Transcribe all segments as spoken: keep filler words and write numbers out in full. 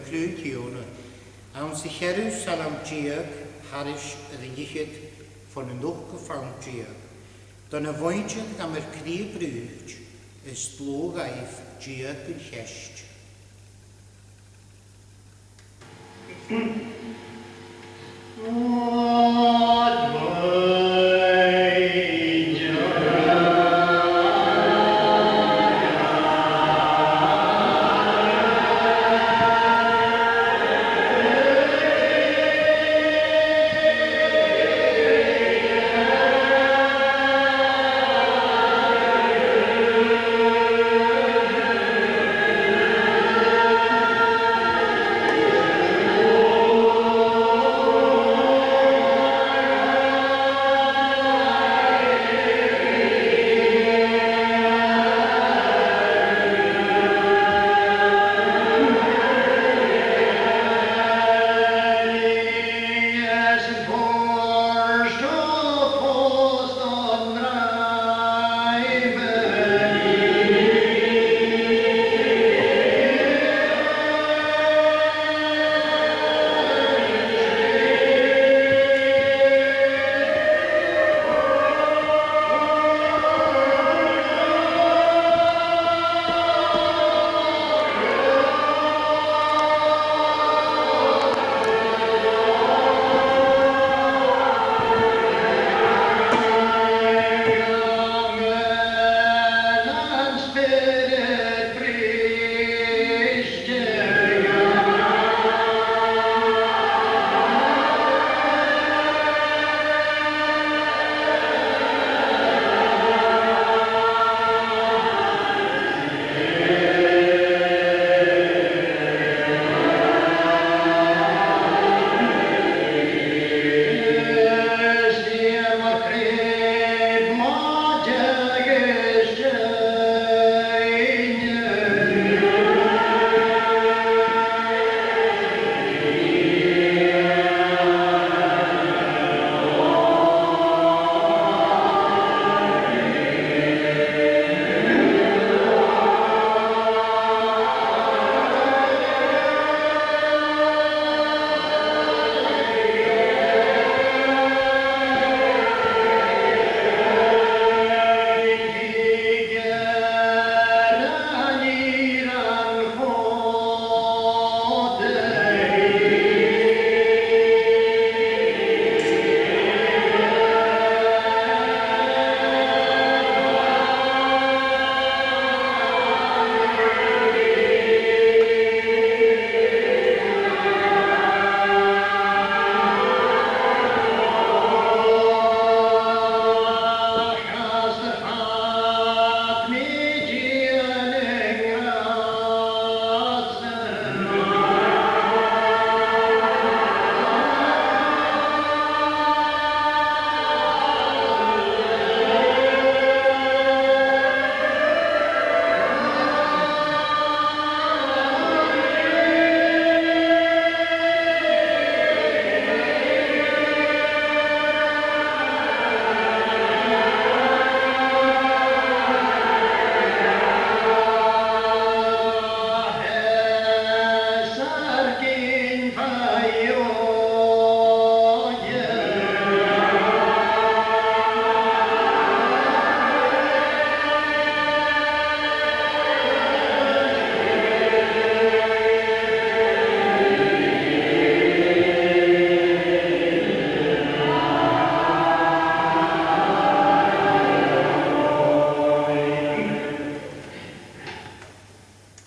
cliù-Tighearna, anns a' cheathramh salm deug thairis air an fhichead fon an ochdamh fann deug, don a' mhòintich gam ar cridhe brùit is dlùth dhaibh Dia gun cheist.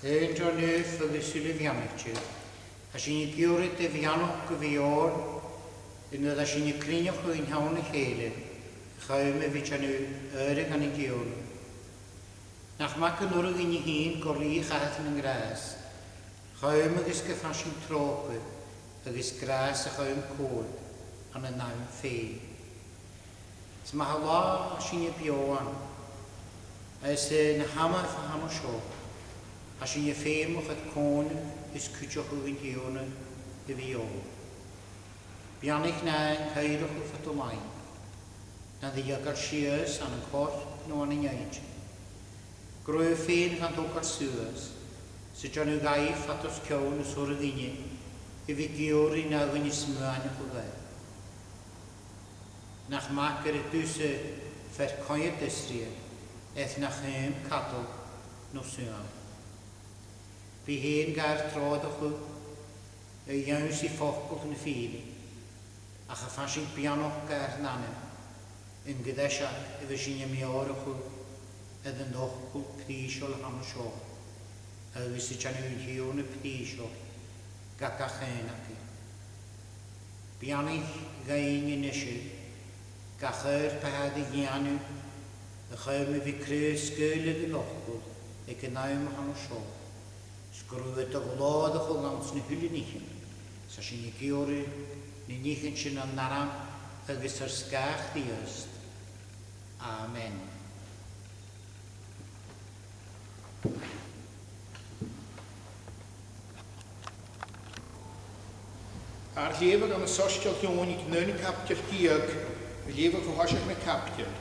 Aon John naoi agus saoilidh beannaichte. Tha sinn ag iarraidh do bheannachd a bhith oirnn, nuair a tha sinn a' cruinneachadh an ceann a chèile, a chum a bhith a' dèanamh adhradh dhan an Tighearna. Nach math gun urrainn dhuinne fhìn gu lèir a chaitheamh nan gràs, a chum agus gum faigh sinn tròcair agus gràs a chum cobhair ann an àm fhèin. Is ma tha latha sinn beò ann, is, eh, na h-amannan fad an àm seo, tha sinn feumach air còmhnadh is cuideachadh an Tighearna a bhith oirnn. Beannaich na h-ainglean fad an làin, nan togail sìos ann an corp no ann an inntinn, gu robh thu fhèin gan togail suas, 'S a' dèanamh dhaibh fad os cionn as urrainn dhuinne a bhith ag iarraidh na dhuine smaoineachadh dhaibh. Nach math gur e thusa fear-coimhead Israeil, air nach fheum cadal no suain. Bidh fhèin gar treòrachadh a dh'ionnsaigh facal na fìrinn, ach a' faisean beannachd gar n-anam, an greiseag a bhios sinn a' meòrachadh air an fhacal prìseil a th' ann an seo, agus a' dèanamh an Tighearna prìseil do gach aon againn. Beannaich dhuinn a-nise gach oidhirp a tha air a dhèanamh, a chum a bhith craos-sgaoileadh do fhacal aig an àm a th' ann an seo, 's gun robh thu a' glòrachadh anns na h-uile nithean, 's tha sinn ag iarraidh na nithean sin an ainm agus air sgàth Chrìosd. Amen. Ar leughadh ann an Soisgeul Dhòmhnaic an aon caibideil deug, a' leughadh bho thoiseach na caibideil.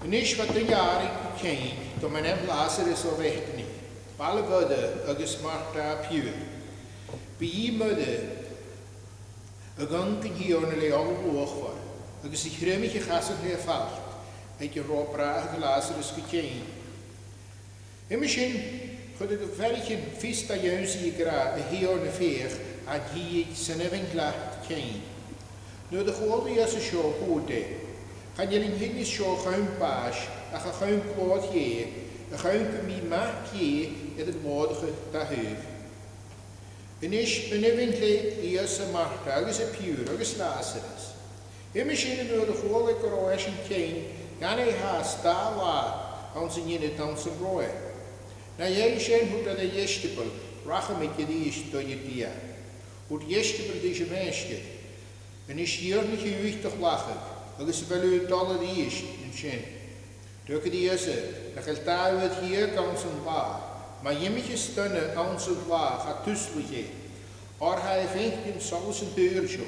A-nis bha duine àraidh gu cinn, dom ainm Lasarus o Bhetanais, baile Mhoire agus Martaid piuthar. B' i Moire a dh'unn dhan Tighearna le ola luachmhor, agus a thruimeadh a chasan le falt aig an robh e a' brathadh Lasarus gu cinn. Uime sin, chuir e gu faireachdainn fios dha ionnsaigh ag ràdh, a Thighearna, feuch, an tèid san abhainn leat cinn. Nuair a chuala Ìosa seo, thuirt e, chan eil an tinneas seo a chum bàis, ach a chum glòir Dhè, a chum gum bi mac Dhè air a ghlòrachadh da thaobh. A-nis, an abhainn le Ìosa, Martaid agus a piuthar agus Lasarus. Uime sin, nuair a chuala e gun robh esan cinn, dh'fhan e fhathast dà latha anns an ionad anns an robh e. Na dhèidh sin, thuirt e ri a dheisciobail, rachamaid a-rithist do Iùdea. Thuirt a dheisciobail ris, a Mhaighstir, a-nis dìreach an-diugh do chleachdadh, agus a bheil thu a' dol a-rithist an sin? Thuirt Ìosa, nach eil dà uair dheug anns an latha? Ma dh'imhicheas duine anns an latha, cha tuslaicheas e, oir tha e a' faicinn solas an t-saoghail seo.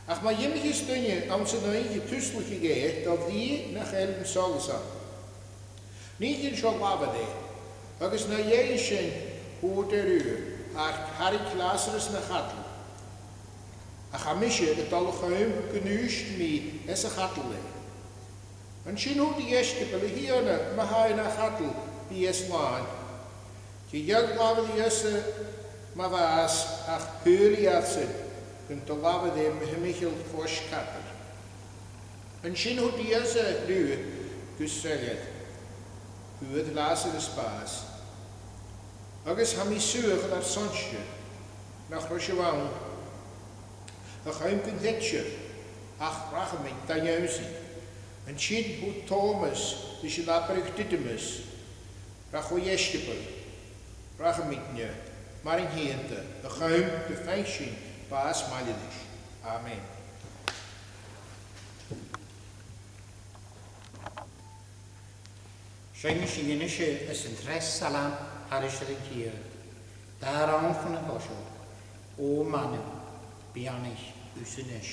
Ach ma dh'imhicheas duine anns an oidhche, tuslaicheas e, do bhrìgh nach eil an solas ann. Nì sinn seo labhair e. Agus na dhèidh sin, thuirt e riutha, Ar carraig Lasarus na chadal, ach tha mise a' dol a chum gun ùisnidh mi às a chadal e. An sin thuirt a dheisciobail, A Thighearna, ma tha e na chadal, bidh e slàn. Cha do dh'fhalbh Ìosa mu bhàs, ach shaoil e air sin, gun do labhair e mu thimcheall fois cadail. An sin thuirt Ìosa riutha gu soilleir, Fhuair Lasarus bàs, agus tha mi a' suathadh air sònraichte nach robh sibh ann a chum gun creid sibh, ach rachamaid da ionnsaigh. An sin thuirt Tòmas ris an abradh Didimus, a dheisciobail, Rachamaid-ne mar an ceudna, a chum gum faic sinn bàs maille ris. Amen. Seinnidh sinn a-nise às an treas salm thairis air an ceud, dà rann fon a' thoiseach, O m' anam, beannaich thusa a-nis.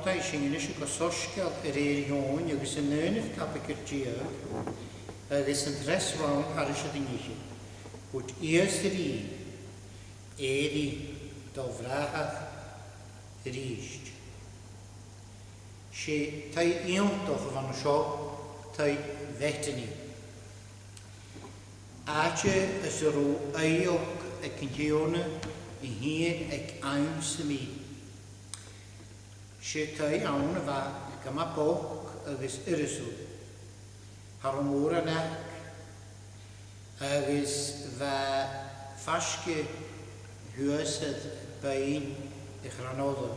Tha sinn a-nis gu soisgeul a rèir Eòin agus an aonamh cabadaich Dhè, agus an treas rann thairis air an fhichead. Thuirt Ìosa rithe, èirigh do bhràthar a-rithist. 'S e taigh iongantach a bh' ann an seo, taigh Bheatanaidh. Àite às an robh aigheachd aig an Tighearna a thighinn aig àm sam bith. 'S e taigh ann a bha gu math bochd agus irioslail. Cha robh mòran aice, agus bha faisg air shuas air beinn a' Chrann Ola.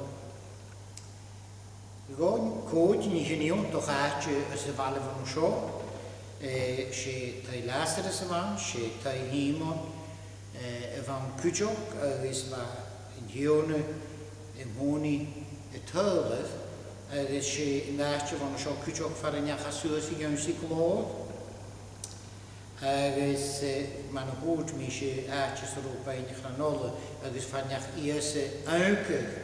Dh'fhòn còignear an iongantach àite às a' bhaile bh' ann an seo, eh, 's e taigh Lasarais a bh' ann, 's e taigh Shìmon, eh, a bh' ann cuideachd, agus bha an Tighearna an-còmhnaidh a' tadhal air, agus 's e an t-àite a bh' ann an seo cuideachd far an deach e suas a dh'ionnsaigh glòir. Agus, eh, mar a thuirt mi, 's e àite às an robh beinn a' Chrann Ola, agus far an deach Ìosa aonadh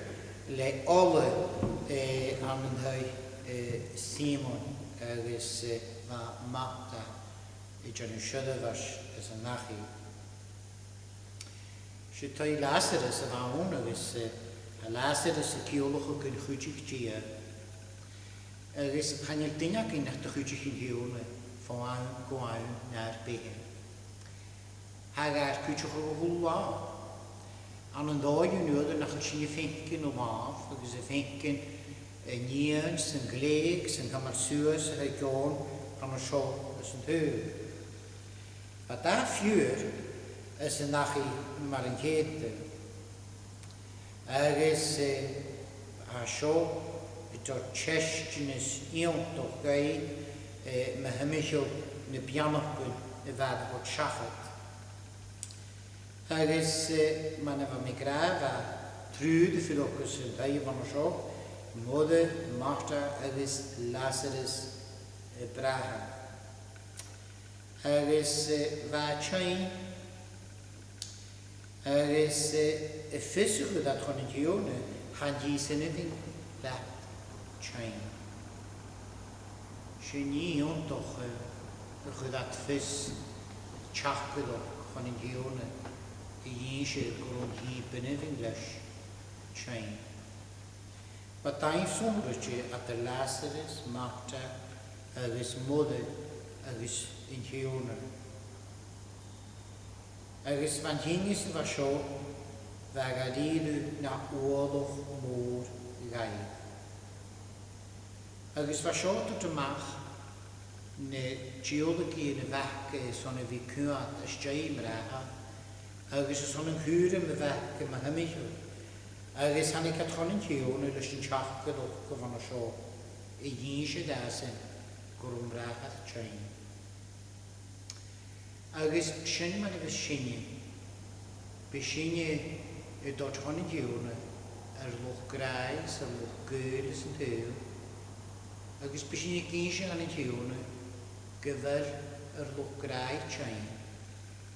le ola, eh, ann an taigh, eh, Shìmon, agus, eh, bha Marta a' dèanamh seirbheis às an dachaigh. 'S e taigh Lasarais a bh' ann agus, eh, tha Lasarais a' ciallachadh gun chuidich Dia. Agus chan eil duine againn nach do chuidich an Tighearna bho àm gu àm nar beatha. Tha e gar cuideachadh a h-uile latha. Ann an dòigh no uair nach eil sinn a' faicinn a làmh agus a' faicinn an nighean 's an glèidheadh 's an cumail suas a tha e ag obair ann an seo is an t-saoghal. Bha dà phiuthar às an dachaigh mar an ceudna. Agus, eh, tha seo a' toirt teisteanas iongantach dhuinn, eh, mu thimcheall nam beannachdan a bha iad a' toirt seachad. Agus, eh, mar a bha mi ag ràdh, bha triùir de phiuthar aca san taigh a bh' ann an seo, Mara, Marta agus Lasarais, a bhràthair. Agus, eh, bha e tinn, agus, eh, am fios a chuir iad chun an Tighearna, chan e sin a bh' ann, bha iad tinn. 'S e nì iongantach, eh, a chuir iad fios teachdaireachd chun an Tighearna, a dh'innse gun robh an tì a bh' ann leis tinn. Bha dàimh sònraichte eadar Lasarais, Marta agus Mara agus an Tighearna. Agus bha an tinneas a bha seo, bha e gu dearbh na uallach mòr dhaibh. Agus bha seo a' toirt a-mach na tiodhlacaidhean a bh' aca airson a bhith a' coimhead às dèidh a bhràthar, agus airson an cùram a bh' aca mu thimcheall, agus thàinig iad chun an Tighearna leis an teachdaireachd a bh' ann an seo, a dh'innse dhaibhsan gun robh am bràthair tinn. Agus sin mar a bhios sinne, bidh sinne a' toirt chun an Tighearna ar luchd-gràidh 's ar luchd-gaoil san t-saoghal, agus bidh sinne ag innse dhan an Tighearna gu bheil ar luchd-gràidh tinn.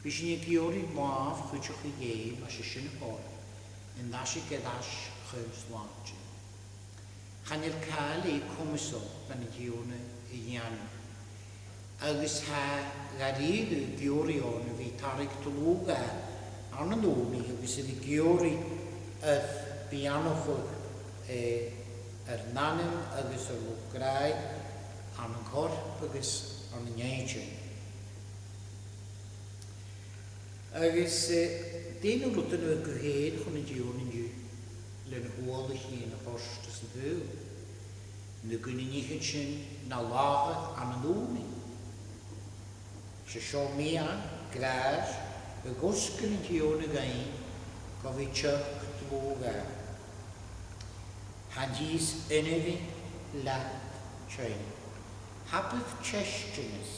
Bidh sinne ag iarraidh làmh-chuideachadh Dhè, mas e sin a chòir, an toiseach air ais chun slàinte. Chan eil càil comasach dhan an Tighearna a dhèanamh. Agus tha e gu dearbh ag iarraidh oirnn a bhith a' tarraing dlùth-dhà ann an ùrnaigh agus a bhith ag iarraidh air beannachadh, eh, ar n-anam agus ar luchd-gràidh, ann an corp agus ann an inntinn. Agus, eh, dè na rudan a bhiodh tu fhèin chun an Tighearna an-diugh le na h-uallaichean a thoirt às an t-saoghal? Na gun an nithean sin na làthair ann an ùrnaigh? 'S e seo miann gràs a dh'fhosgail an Tighearna dhuinn gu bhith a' teachd dlùth-dhà. Tha an tì as inbhe leat tinn. Tha e a' toirt teisteanas.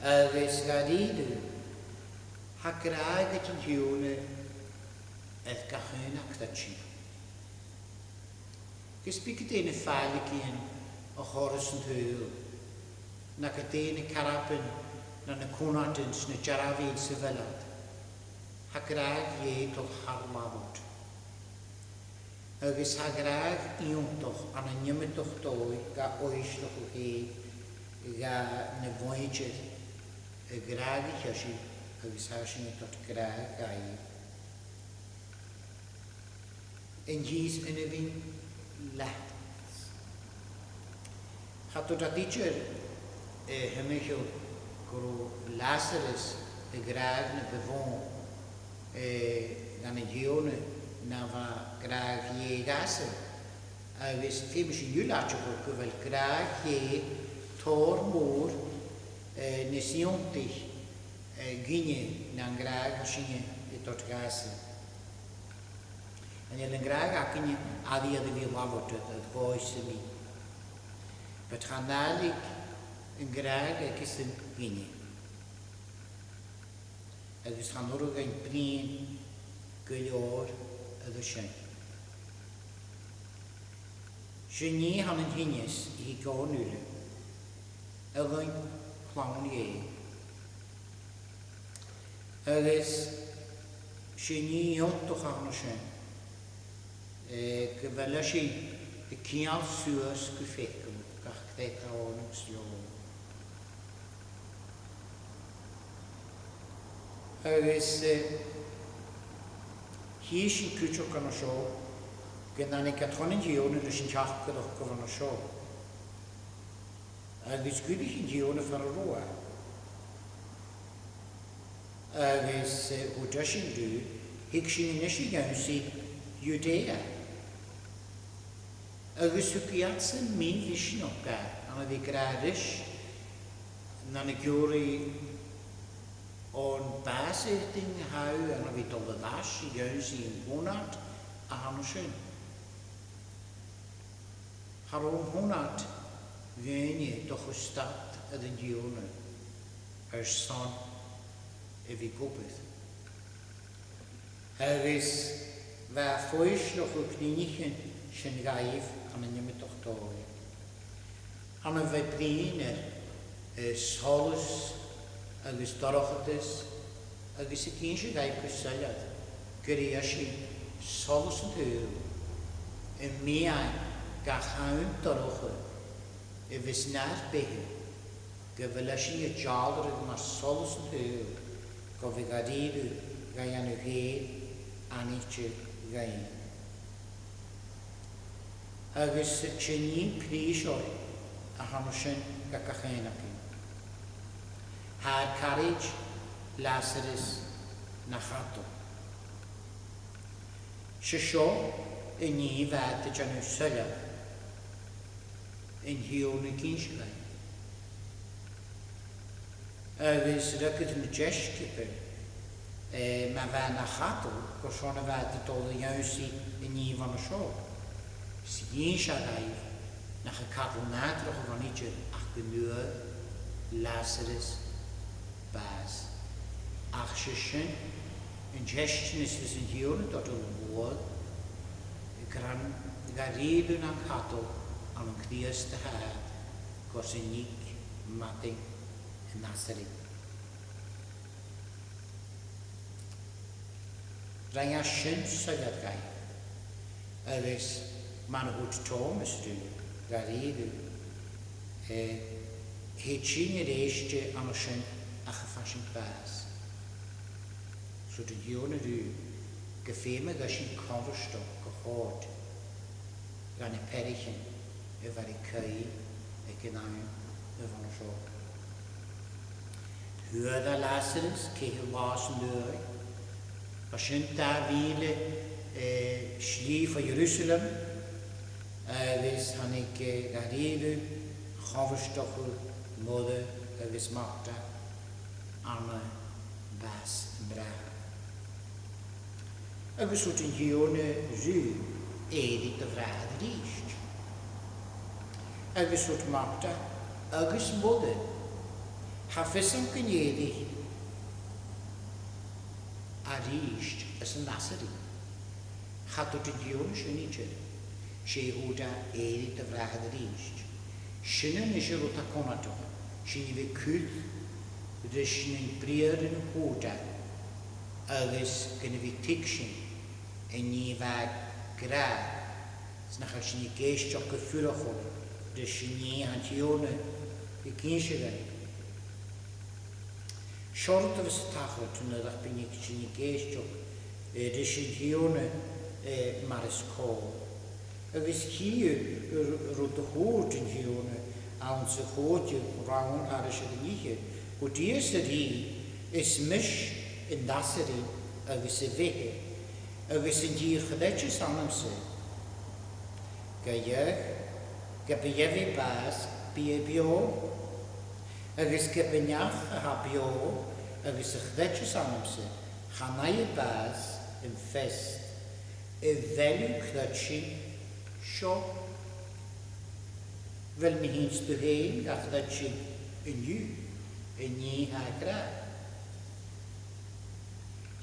Agus gu dearbh, tha gràdh aig an Tighearna air gach aon aca tinn. Gus bith gu dè na fàilligean a th' orra san t-saoghal, no gu dè na caraidean no na cunnartan 's na dearbhaidhean sa bheil iad, tha gràdh Dhè a' dol thar labhairt. Agus tha gràdh iongantach ann an iomadach dòigh ga fhoillseachadh fhèin dha na muinntir a ghràdhaicheas i, agus tha sinn a' toirt gràdh dhaibh. An tì is inbhinn leat. Cha tuirt iad idir, eh, timcheall gun robh Lasarus a' gràdh na bu mhotha, eh, dhan an Tighearna na bha gràdh Dhè dhàsan. Agus feumaidh sinn uile aideachadh gu bheil gràdh Dhè tòrr mòr, eh, nas iongantaiche, eh, dhuinne na an gràdh a tha sinne a' toirt dhàsan. Chan eil an gràdh againne ach a bhith a' labhairt air dhòigh sam bith. But chan fhàillig an gràdh aigesan dhuinne. Agus chan urrainn dhuinn bruidhinn gu leòr air sin. 'S e nì a th' ann an tinneas a thig oirnn uile, a dh'aon chlann Dhè. Agus 's e nì iongantach a th' ann an sin, eh, gu bheil esan a' ceangal suas gu feum gach creutair oirnn agus leotha. Agus, eh, chì sinn cuideachd an seo gun tàinig iad chun an Tighearna leis an teachdaireachd gu bheil an seo. Agus dh'fhuirich an Tighearna far an robh e. Agus, eh, thuirt esan riutha, thig sinn a-nis a dh'ionnsaigh Iùdea. Agus thug iadsan mì-mhisneachd dha, ann a bhith ag ràdh ris, nan iarraidh on bàs air tighinn a tha thu, ann a bhith dol air ais a dh'ionnsaigh an cunnart a th' ann an sin. Cha robh an cunnart dhaoine a' dol a stad air an Tighearna airson a bhith ag obair. Agus bha e a' foillseachadh na nithean sin dhaibh ann an iomadach dòigh. Ann a bhith bruidhinn air, eh, solas agus dorchadas, agus ag innse dhaibh gu soilleir gur e sin solas an t-saoghail, am meadhan gach aon dorcha a bhios nar beatha, gu bheil esan a' dealradh mar solas an t-saoghail, gu bhith ga riarachadh ga dhèanamh fhèin aithnichte dhuinn. Agus 's e nì prìseil a th' ann an sin do gach aon againn. Tha ar caraid Lasarus na chadal. 'S e seo an nì a bha iad a' dèanamh soilleir an Tighearna ag innse dhaibh. Agus fhreagair na deisciobail, eh, ma bha e na chadal, carson a bha iad a' dol a dh'ionnsaigh an nì bhon an seo. 'S dh'innis e dhaibh nach e cadal nàdarrach a bh' ann idir ach gun d' fhuair Lasarus bàs. Ach 's e sin an teisteanas a bhios an Tighearna a' toirt a-nuas, gur ann ga riarachadh nan cadal ann an Crìosd a tha e, gus an tig madainn Nasaret. Rinn e sin soilleir dhaibh, agus mar a thuirt Tòmas riutha, ga riarachadh, eh, thèid sinn air èisteachd an sin ach am faigh sinn bàs. 'S thuirt an Tighearna riutha gum feumadh sinn comhfhurtachd a thoirt dha na peathraichean a bha air a caoidh aig an àm a bh' ann an seo. Fhuair e Lasarus ceithir latha san t-saoghal, bha sin dà mhìle, eh, slighe bho Ierusalem, agus thàinig, eh, ga riarachadh comhfhurtachd Moire agus Marta ann am bàs am bràthar. Agus thuirt an Tighearna riutha, èirich do bhràthair a-rithist. Agus thuirt Marta agus Moire, tha fios agam gun èirich e a-rithist às an Nasaret. Cha tuirt an Tighearna sin idir, 's e a thuirt e, èirich do bhràthair a-rithist. Sin a-nis an rud a tha cunnartach, sinn a bhith a' cur ris na briathran a thuirt e, agus gun a bhith a' tuigsinn an nì a bha e ag ràdh 'S nach eil sinn ag èisteachd gu fuireach ris an nì a tha an Tighearna ag innse dhuinn. Seòrsa de bhith a' tachairt nuair nach bi sinn ag èisteachd, eh, ris an Tighearna, eh, mar as còir. Agus chì thu, eh, rud a thuirt an Tighearna anns a' chòigeamh rann thairis air an fhichead, gu dè as a rèir, is mise an t-asarain agus a' bheatha, agus an tìr-chreideas annamsa. Ge b' e, ge b' e dè bhith bàs, bidh e beò, agus ge b' e neach a tha beò agus a chreideas annamsa, chan fhaigh e bàs am feast. A bheil thu a' creidsinn seo? A bheil mi fhìn 's tu fhèin ga chreidsinn an-diugh, an nì a tha e ag ràdh?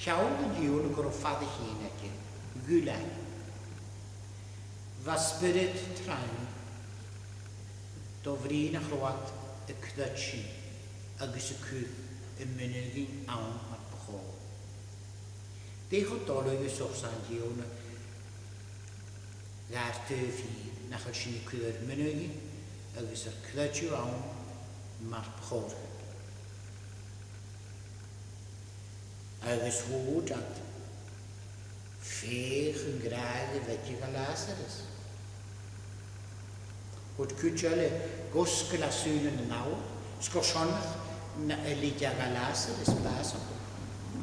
Cheannaich an Tighearna gun robh fada fhèin aige, ghuil e. Bha spiorad trang do bhrìgh nach robh iad a' creidsinn agus a' cur am mionaidean ann mar bu chòir. Dè cho doirbh 's a tha an Tighearna dha ar taobh fhìn, nach eil sinn a' cur ar mionaidean agus ar creideamh ann mar bu chòir. Agus thuirt iad, feuch an gràdh a bh' aige do Lasaras. Thuirt cuid eile, gu sgaoil e sùilean an abhainn, 's gu sònraichte na leigeadh e do Lasaras bàsachadh.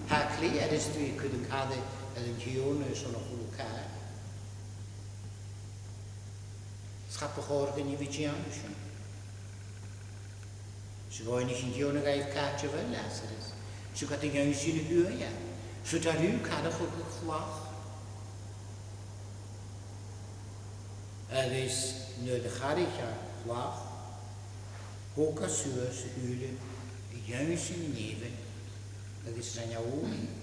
Tha e cleachdte, is dòcha, a' cur an càradh air an Tighearna airson a h-uile càil. 'S cha bu chòir dhuinne a bhith a' dèanamh sin. 'S dh'fhaighnich an Tighearna dhaibh càit a bheil Lasaras, 's ged a dh'ionnsaich na h-uaighean, 's thuirt e riutha, caraichibh a' chlach. Agus nuair a charaich e a' chlach, thog e suas a shùilean, dh'ionnsaich na nèamhan, agus rinn e ùrnaigh.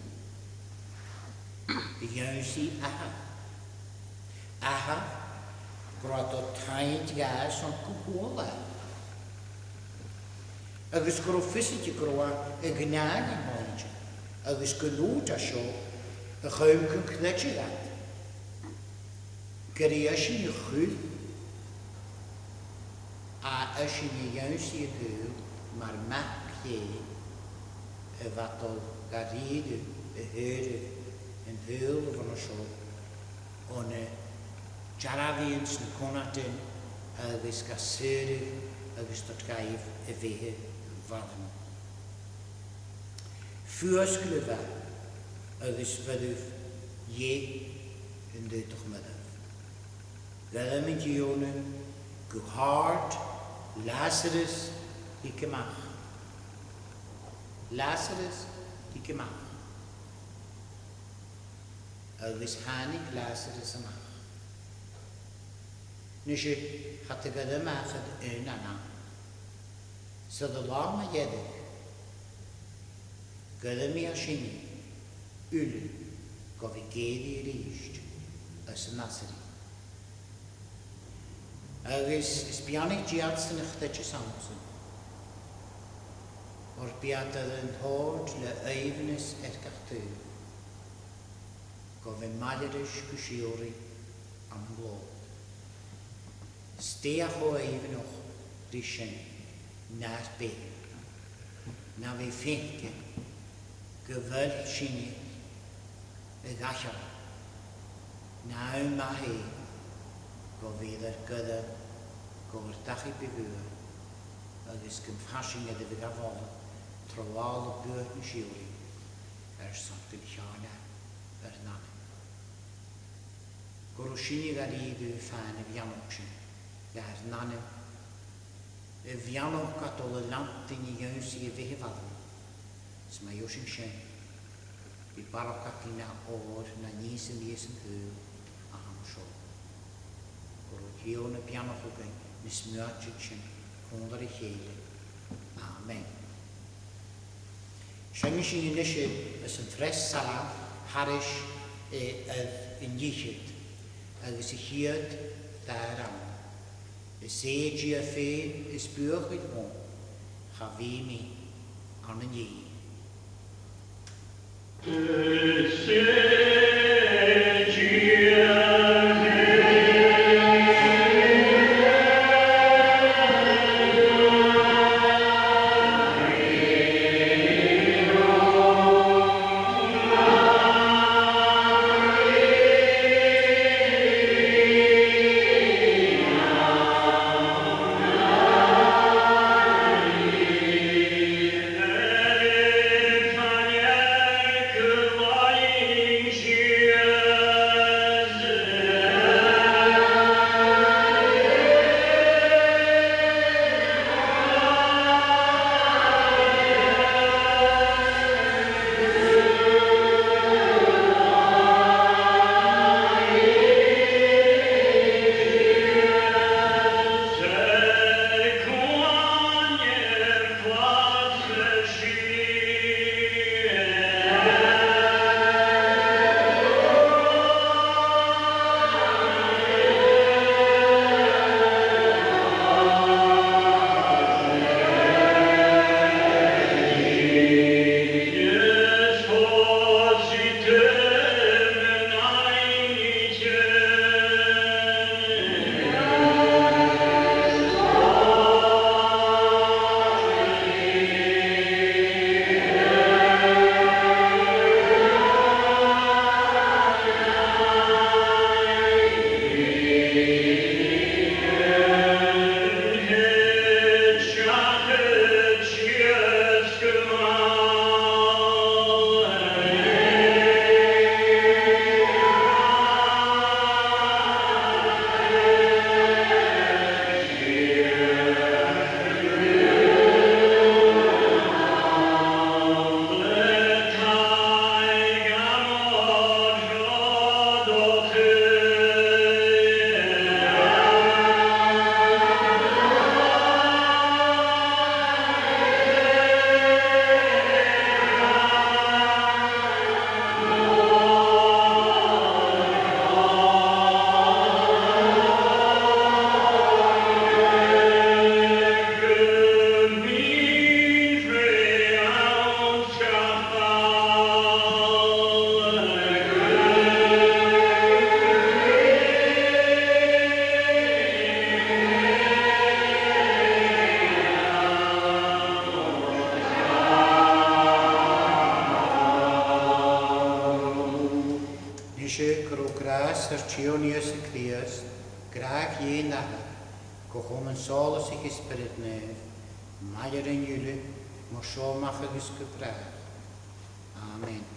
Dh'ionnsaich athair. Athair, gun robh e a' toirt taing dha airson gun cuala e. Agus gun robh fios aige gun robh e a' gnìomhachadh an t-sìde, agus gun tuirt e seo a chum gun creideadh iad. Gur e esan a chuir, a esan a dh'ionnsaich an t-saoghail mar mac Dhè a bha a' dol ga riaradh a shaoradh an t-saoghail a bh' ann an seo, o na dearbhaidhean 's na conadhan agus ga saoradh agus toirt dhaibh a bheatha mhaireannach. Fuasgaibh e agus bheir e dheth an t-aodach mairbh. Ghairm an Tighearna gu h-àrd Lasaras thig a-mach. Lasaras thig a-mach. Agus thàinig Lasaras a-mach. Nise, cha do ghairm e ach aon àm. 'S air an latha mu dheireadh, ghairmich e sinne uile gu bhith ag èirigh a-rithist às an Nasaret. Agus is beannaichte iadsan a chreideas annsan, oir bidh iad air an toirt le aoibhneas air gach taobh, gu bhith maille ris gu sìorraidh ann am blòt. 'S dè tha cho aoibhneach ri sin na ar beatha, na bhith a' faicinn gu bheil sinne a dh'aithghearr na àm math fhèin, gu bhith air ar gairm, gu bhith air dachaigh bu mhotha, agus gum faigh sinn air a bhith ga mholadh tro fhàileadh buaidh na sìorraidh airson gun teàrn e ar n-anam. Gun robh sinne ga riaradh fad na bheannachd sin, le ar n-anam a bheannachadh ga dol a leantainn a dh'ionnsaigh a bheatha mhaireannach. 'S ma gheibh sinn sin, bidh barrachd againn na òr na nì sam bith san t-saoghal a th' ann an seo. Gun robh Dia na beannachadh dhuinn nas motha sin còmhla ri chèile. Amen. Seinnidh sinn a-nis às an treas salm thairis air an fhichead agus a' chiad dà rann. Is e Dia fhèin is buachaill bhon, cha bhi mi ann an dìth. Is e Dia fhèin Seo gu robh gràs ar Tighearna Ìosa Crìosd, gràdh Dhè an Athar, co-chomann sòlasach an Spioraid Naoimh, maille rinn uile, bho seo a-mach agus gu bràth. Amen.